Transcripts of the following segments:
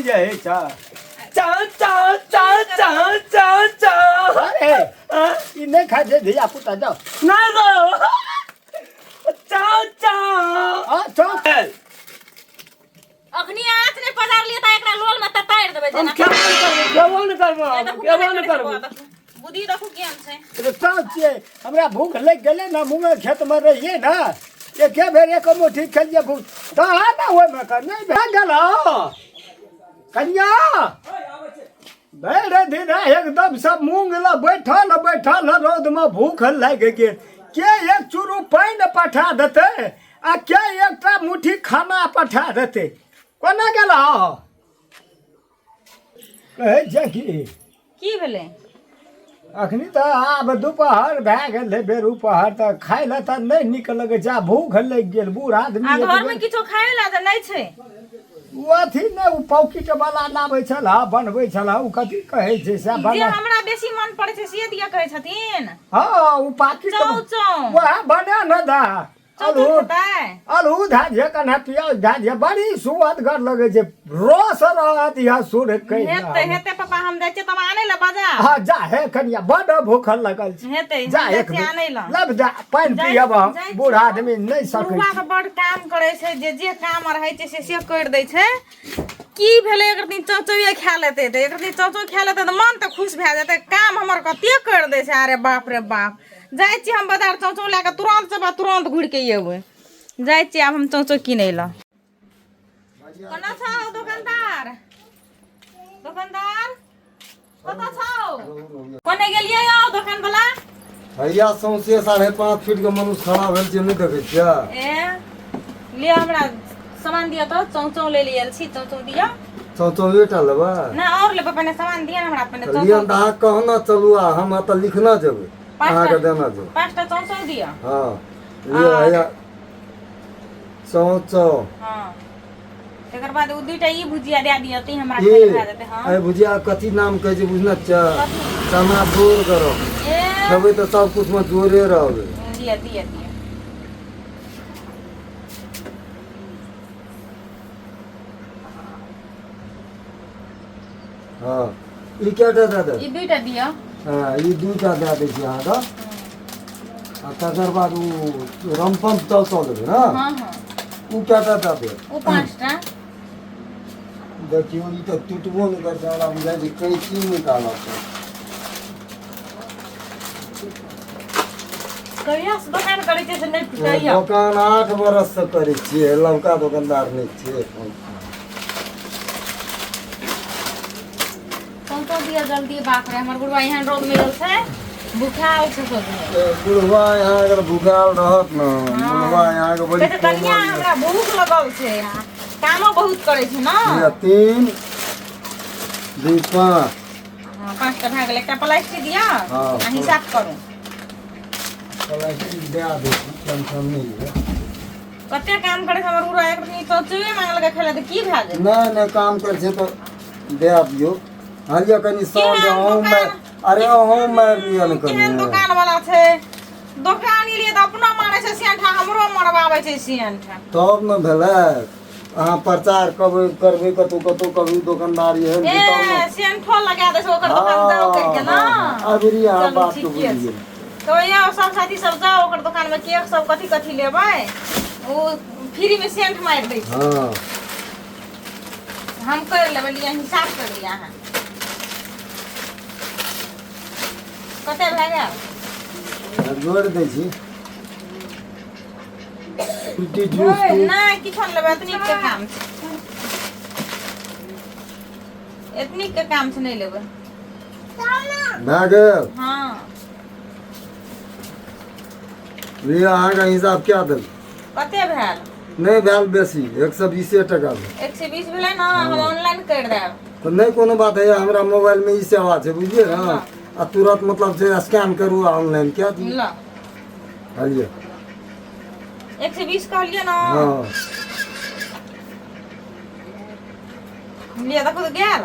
जे होइ छ। चा चा चा चा चा चा। अरे ई नहि खाइ छै धिया पुता, जाओ। ना गो, चा चा। हाँ, चौ। अखनी आँच नहि पजारलियै तऽ एकरा लोल में ततारि देबै हम जेना। खेबो नहि करबै, खेबो नहि करबै, हम खेबो नहि करबै। बुद्धि देखू केहन छै। तऽ साँझ छियै, हमरा भूख लागि गेलै ने। मूँगे खेतमे रहियै ने, एके बेर एक मुट्ठी खेलियै, भूख तऽ ने ओहिमे के नहि भए गेल। कनिया भरि दिन एकदम सब मूँग लए बैठल बैठल रौदमे भूख लागि गेल। के एक चूरू पानि पठा देतै आ के एकटा मुट्ठी खाना पठा देतै? कोना गेल? कहै छै कि की भेलै? अखनी तऽ आब दुपहर भए गेलै, बेर उपहर, तऽ खाय लए तऽ नहि नीक लगै छै आ भूख लागि गेल। बूढ़ आदमी आ घरमे किछो खाय लए तऽ नहि छै। ओ अथी नहि, ओ पॉकेट वाला लाबै छल, बनबै छल, ओ कथी कहै छै से जे बना। हमरा बेसी मन पड़ै छै से दिया कहै छथिन। हँ, ओ पाकिट। चौ चौ। वएह बना ने दा। चौ आलू चौ खेतै। आलू धए दिअ, कन्हा प्याज धए दिअ, बड़ी सुअदगर लगै छै, रस रहत इएह सुर। हेतै, हेतै पापा, हम जाइ छियै तब आनै लए बाजार। हँ, जा हे कनिया, बड भूखल लगल छै। हेतै। जा। हम जाइ एक छियै आनै लए। लब जा, पानि पियब हम। जाइ बूढ़ छियै। आदमी नहि सकै बुढ़वा छी। के बड़ काम करै छै, जे जे काम रहै छै से से करि दै छै। की भेलै, एक दिन चौचौए खा लेतै तऽ, एक दिन चौचौ खा लेतै तऽ मन तऽ खुश भए जेतै। काम हमर कते करि दै छै, अरे बाप रे बाप। जाइ छियै हम बाजार चौचौ लए कऽ, तुरन्त से तुरन्त घुरि के एबै। जाइ छियै आब हम चौचौ किनै लए। कोना छौ दोकानदार? दोकानदार कतऽ छौ? कोने गेलियै यौ दोकान वाला? हैया सौंसे 5.5 फीट के मनुष्य खड़ा भेल छै, नहि देखै छियै? ए लिअ, हमरा सामान दिअ तऽ। चौचौ ले लियल छी, चौचौ दिअ। चौचौए टा लेबै? ना, और लेबै। पहिने सामान दिअ ने हमरा पहिने। तऽ लिअ चौचौ। तऽ अहाँ कहना चलू आ हम एतऽ लिखना जेबै। पाँचटा। अहाँके देना जेबै। पाँचटा चौचौ दिअ। हँ, लिअ, हैया चौचौ। हँ, तकर बाद ओ दुईटा ई भुजिया दए दिअ तऽ ई हमरा ई खाय भए जेतै। हँ। एहि भुजिया कथी नाम कहै छै बुझना छै? कथी? चना जोर गरम। ए। खेबै तऽ सब कुछ मे जोरे रहबै। दिअ, दिअ, दिअ। हँ, ई कएटा दए देब? ई दुईटा दिअ। हँ, ई दूटा दए दै छी अहाँके आ तकर बाद ओ रमपम चौ लेबै ने? हँ हँ। ओ कएटा दए देब? ओ पाँचटा। देखियौ, ई तऽ टुटबो नहि करतै, हमरा बुझाइ छै कैंची निकालऽ पड़त। कहिया से दोकान करै छियै से नहि टूटैया? दोकान 8 बरस से करै छियै, लवका दोकानदार नहि छियै एखन। पहुँचो दिअ जल्दी। बाप रे, हमर बुढ़वा एहन रौद मिलल छै, भुखाल छै सोझे। ए, बुढ़वा यहाँ अगर भुखाल रहत ने, बुढ़वा यहाँ के बड़ी कहै छै कनिया कोमल। हमरा भूख लगल छै, कामो बहुत करै छै ने। यऽ, 3 2 5। हँ, पाँचटा भए गेल। एकटा प्लास्टिक दिअ। हँ। आ हिसाब करू। प्लास्टिक दए दै छी, टेंशन नहि लिअ। कते काम करै छै हमर बुढ़वा, एक दिन चौचुए मांगलकै खेला तऽ की भए जेतै? नहि नहि, काम करै छै तऽ दए दियौ। हँ, लिअ कनि साउंड। केहन अहूँ दोकान? मारि, अरे अहूँ मारि लिअ ने कनि। केहन दोकान वाला छै? दोकान एलियै तऽ अपनो मारै छै सेंठा, हमरो मरबाबै छै सेंठा। तब ने भेलै, अहाँ प्रचार करबै करबै कतहु कतहु, कभी दोकानदार एहन ए छै तब ने। सेंठो लगा दै छै ओकर दोकान जाओ कहि के ने। हँ, अबरी अहाँ चलू, बात के ठीके बुझि छै। गेल। तऽ यौ सब साथी सब, जाओ ओकर दोकान में, केक सब कथी कथी लेबै, ओ फ्री में सेंट मारि दै छै। हम कर लेबै। लिअ, हिसाब कर लिअ अहाँ। कते भए गेल? जोड़ि दै छी, फ्रूटी जूस। नहि, किछो नहि लेबै। एतनी के काम छै, एतनी के काम छै, नहि लेबै। भए गेल। हँ। लिअ, अहाँके हिसाब क्या देल। कते भेल? नहि भेल बेसी, 120 टका भेल। 120 भेलै ने? हम ऑनलाइन करि देब। तऽ नहि कोनो बात है, हमरा मोबाइलमे ई सेवा छै, बुझलियै ने? आ तुरंत मतलब छै स्कैन करू आ ऑनलाइन कए दियौ। ल। लिअ। 120 कहलियै ने? हँ। लिअ, देखू तऽ गेल।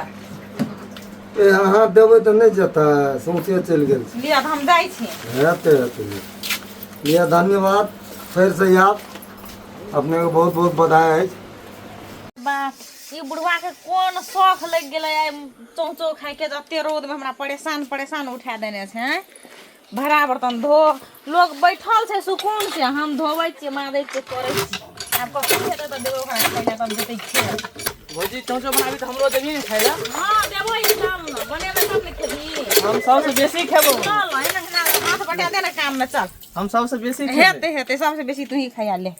ए, अहाँ देबै तऽ नहि जेतै, सौंसे चलि गेल छै। लिअ तऽ हम जाइ छी। हेतै हेतै, लिअ लिअ, धन्यवाद, फेरसँ आयब। अपनेके बहुत बहुत बधाई अछि। बाप, ई बुढ़वा के कोन शौख लागि गेलै आइ चौ चौ खाइके, जते रौदमे हमरा परेशान परेशान उठा देने छै। आँय, भरा बर्तन धो, लोग बैठल छै सुकून से, हम धोबै छियै, माजै छियै, करै छियै। आब कखन हेतै तऽ देबै ओकरा खाइ लए, तब जेतै खेत। भौजी, चौचौ बनाबी तऽ हमरो देबही ने खाइ लए? हँ, देबो, चल ने, बनेबै तब ने खेबही। हम सबसँ बेसी खेबो। चल, एना एना हाथ बटा दे ने काममे, चल। हम सबसँ बेसी खेबै। हेतै हेतै, सबसँ बेसी तू ही खाया ले।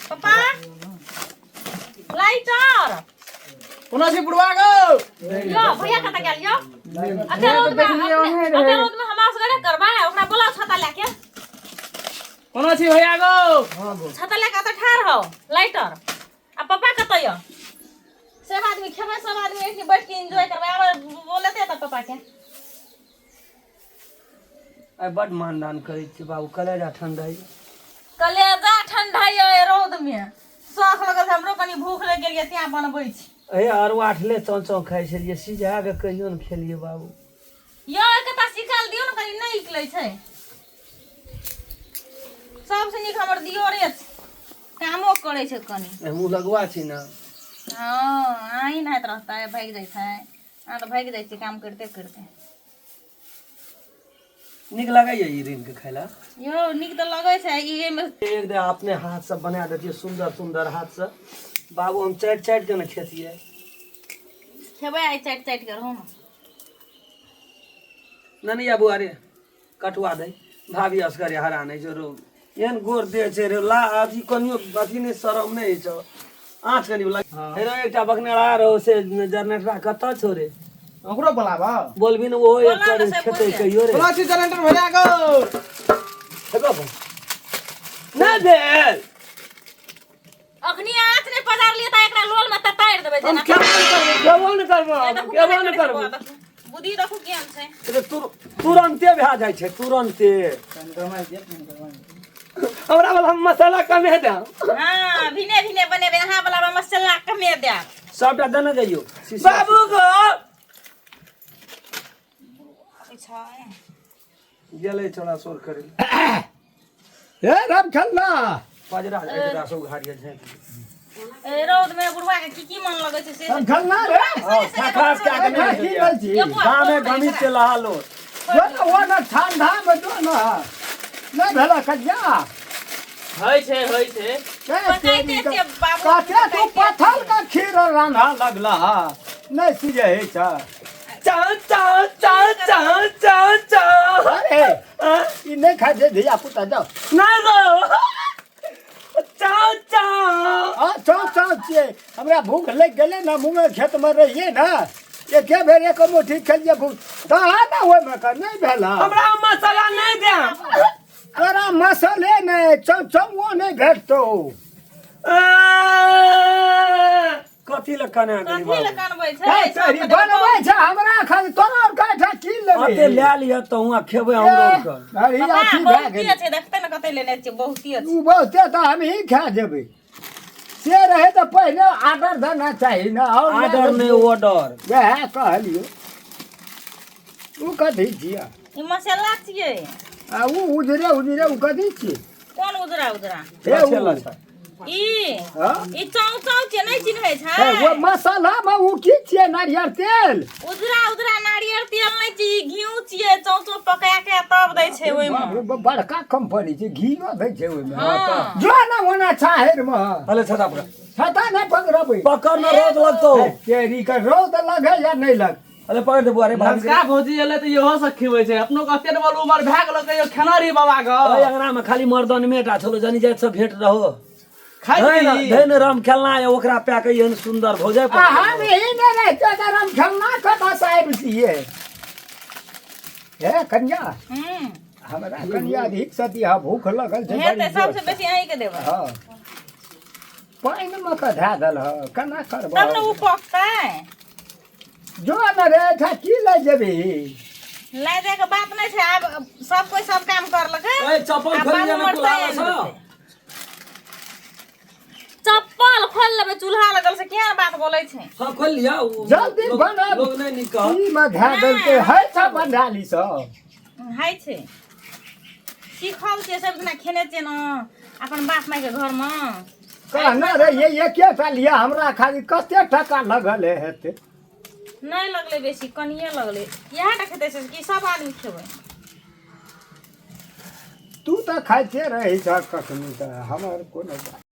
पप्पा, लाइटर। कोना छै बुढ़वा गो? यो भैया कतऽ गेल यो? अते रौद में, अते रौद में हमरा सगरे करबा, ओकरा बोलाओ छाता लए के। कोना छी भैया गो? छाता लए के अतऽ ठाढ़ हो। लाइटर आ पप्पा कतऽ यो? सब आदमी खेबै, सब आदमी एहिठाम बैठ के एंजॉय करबै। आब बोलेतै तऽ पप्पा के। आइ बड मानदान करै छी बाबू, कलेजा ठंडा यऽ। कलेजा ठंडा यऽ, रौद में शौख लगल छै, हमरो कनी भूख लागि गेल यऽ, तें बनबै छी। हे, अरुआ ठले चौ चौ खाइ छलियै, सिझा कऽ कहियो ने खेलियै बाबू। यौ, एकटा सिखल दियौ ने कनी, नहि निकलै छै। सबसँ नीक हमर दियोरे छै, कामो करै छै कनी। हमहूँ लगुआ छी ने। हँ, अहीं नहाइत रहतै, भागि जाइ छै। अहाँ तऽ भागि जाइ छी काम करिते करिते। नीक लगैया ई ऋण के खाय ला? यौ, नीक तऽ लगै छै ई एहिमे। एक दिन अपने हाथ से बना देतियै, सुंदर सुंदर हाथ से बाबू, हम चाटि चाटि के ने खेतियै। खेबै आइ चाटि चाटि के, रहू ने। नहीं आबू, अरे कटुआ दे भाभी, असगरे हरान होइ छै रौ। एहन गोर देह छै रे, ला अथी कनियो अथी नहि, शरम नहि होइ छौ? आँच कनि लग हे रौ। एकटा बकनेरा रहो से जनरेटरा कतऽ छौ रे? ओकरो बोलाबऽ। बोलबी ने, ओहो एक बोला ने कर से खेतै। बोलिए। कहियो रे। कोना छी जनरेटर भैया गो? हेबो अपन। नहि भेल। अखनी आँच नहि पजारलियै तऽ एकरा लोल में ततारि देबै हम जेना। खेबो नहि करबो, खेबो नहि करबो, ए, हम देखू खेबो केना नहि करै छै करबो। बौआ, देखू। बुद्धि देखू केहन छै। ए, तुरन्ते भए जाइ छै, तुरन्ते। हमरा वाला मसाला कमे दे। हाँ, भिने भिने बनेबै, अहाँ वाला में मसाला कमे देब। सबटा देने जइयो शीशा। बाबू गो। छै। गेलै छोड़ा शोर करे। हे राम खेलना। पजरा एकरा सब उघारिया झाँकि। ए, रौद में बुढ़वा के की की मन लगै छै से। राम खेलना रे। खास कए के नहि। की बोल छी? यो बुआ, गामे खोल दे गमीज एकरा। के लहालो। जो ने ओ ने ठंडा में जो ने नहि भेल कनिया। होइ छै, होइ छै। पकाइते छियै बाबू। कते तू पत्थर का खीर रान्हा लगला, नहि सिझे होइ छै। चा चा चा चा चा चा। अरे, ई नहि खाइ छै धिया पुता, जाओ। नहि गो, चा चा। हँ, चौ चौ छियै, हमरा भूख लागि गेलै ने। मुँगे खेतमे रहियै ने, एके बेर एक मुट्ठी खेलियै, भूख तहन ने ओहिमे के नहि भेल। हमरा मसाला नहि दे। तोरा मसले नहि, चौ चौओ नहि भेटतौ। कथी लए कना गेली? कथी लए बाबू कनबै छै? हे, तोरी बनबै छै हमरा खाली, तोरा आओर काठा की लेबै? अते लए लिअ तऽ हुआँ खेबै हमरो आरके। अरे, पप्पा, अथी भए बहुते गेल। छै, देखते ने कते लेने छियै, बहुते छै। ओ बहुते तऽ हमही खा जेबै से रहै तऽ पहिले ऑर्डर देना चाही ने। आओर ऑर्डर नहि, ऑर्डर। वएह कहलियौ, ओ कथी छियै? ई मसाला छियै। आ ओ उजरे उजरे ओ कथी छियै? कोन उजरा उजरा? हे उ। लच्छे लच्छा। ई हाँ? ई चौ चौ छियै, नहि चिन्है छै? हे, ओ मसालामे ओ की छियै, नारियल तेल? उजरा उजरा नारियल तेल नहि छियै, ई घिउ छियै। चौ चौ पका के तब दै छै ओहिमे। बाप रे, बड़का कंपनी छै, घीओ दै छै ओहिमे। हाँ। जो ने ओना छाहरिमे। अले छता पकड़। छता नहि पकड़बै। पकड़ न, रौद लगतौ। हे, तेरी के रौद लगे या नहि लग। अरे पकड़ दे बुआ रे भाभी के। नमस्कार भौजी, एलै तऽ इहो सब खिबै छै अपनो। कते डबल उमर भए गेलो, कहियो खेना रही बाबा गो? ओहि अंगना में खाली मर्दन टा छलो, जनी जाइत सब भेंट रहो। खाइ धैन छी। धैन राम खेलना है ओकरा पा के एहन सुंदर भौजाइ। आ हम ही नहि रहिते तऽ राम खेलना कतऽ से आबि छियै? हे कन्या। हमरा कन्या अधिक से दिहा, भूख लगल छै। हेतै। बड़ी सबसे जोर। बेसी अहीं के देबै। हँ, पानिमे कऽ धए देल ह, केना करबह? तब ने ओ पकतै। जो ने रे, एहिठाम की लए जेबही? लए जायके बात नहि छै, आब सब कोइ सब काम करलकै। ए, चप्पल आब खोलि बाबू जाना मरतै, कुल्हाड़ा आनि सँ। देतै। चप्पल खोल लेबै चूल्हा लगल से, केहन बात बोलै छै? हाँ, खोल लिया उ। जल्दी बना। लोग नहीं निकल। ई मे धए देलकै है सब बंधाली सब। हइ छै, सीखल छियै, सब दिना खेने छियै ने अपन बाप मायके घरमे। कहने रहियै एकेटा लिअ, हमरा खाली कते टका लगल हेतै? नहि लगलै बेसी, कनिये लगलै। इएह टा खेतै से कि सब आदमी खेबै? तू तऽ खाइते रहै छह कखनी, तऽ हमर कोनो बात।